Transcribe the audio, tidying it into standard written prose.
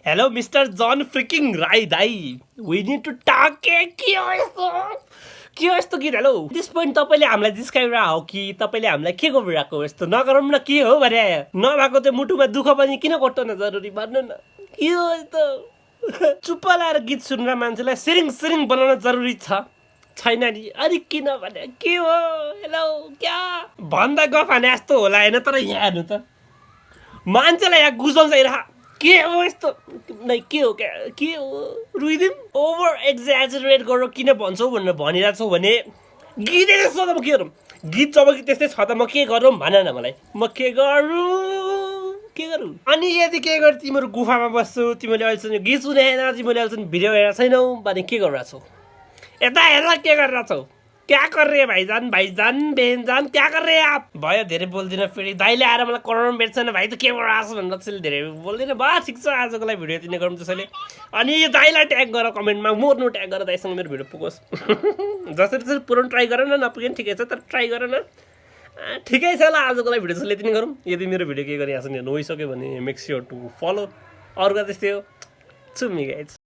hello mister जन freaking Rai दाई we need to talk के हो यस्तो गीत हेलो दिस पोइन्ट तपाईँले हामीलाई जिस्काइरहेको हो कि तपाईँले हामीलाई के गरिरहेको यस्तो नगरौँ न के हो भने नभएको त्यो मुटुमा दुःख पनि किन कोट्न जरुरी भन्नु न के हो यस्तो चुप्प लाएर गीत सुनेर मान्छेलाई सिरिङ सिरिङ बनाउन जरुरी छैन नि अनि किन भने के हो हेलो क्या भन्दा गफ हाने जस्तो होला होइन तर यहाँ हेर्नु त मान्छेलाई यहाँ गुजाउँछ के हो यस्तो नै के हो के हो रुइदिम ओभर एक्जाजरेट गरेर किन भन्छौ भनेर भनिरहेको छौ भने गीतै त्यस्तो त म के गरौँ गीत जब कि त्यस्तै छ त म के गरौँ भन न मलाई म के गरौँ अनि यदि के गर तिमीहरू गुफामा बस्छौ तिमीले अहिलेसम्म गीत सुनेन तिमीले अहिलेसम्म भिडियो हेरेको छैनौ भने के गरिरहेको छौ यता हेर के गरिरहेको छौ क्या कर रहे भाइजान बेनजान क्या कर रहे आप भयो धेरै बोल्दिनँ फेरि दाइले आएर मलाई कराउनु भेट्छन् भाइ त के गरिरहेको छ भनेर त्यसले धेरै बोल्दिनँ बा ठिक छ आजको लागि भिडियो यति नै गरौँ त्यसैले अनि दाइलाई ट्याग गर कमेन्टमा मोर्नु ट्याग गर दाइसँग मेरो भिडियो पुगोस् जसरी त्यसरी पुऱ्याउनु ट्राई गर न नपुगे पनि ठिकै छ तर ट्राई गर न ठिकै छ ल आजको लागि भिडियो त्यसैले यति नै गरौँ यदि मेरो भिडियो के गरे यहाँसम्म हेर्नु भइसक्यो भने मेक स्योर टु फलो अरूको त्यस्तै हो चुम्मी गाइज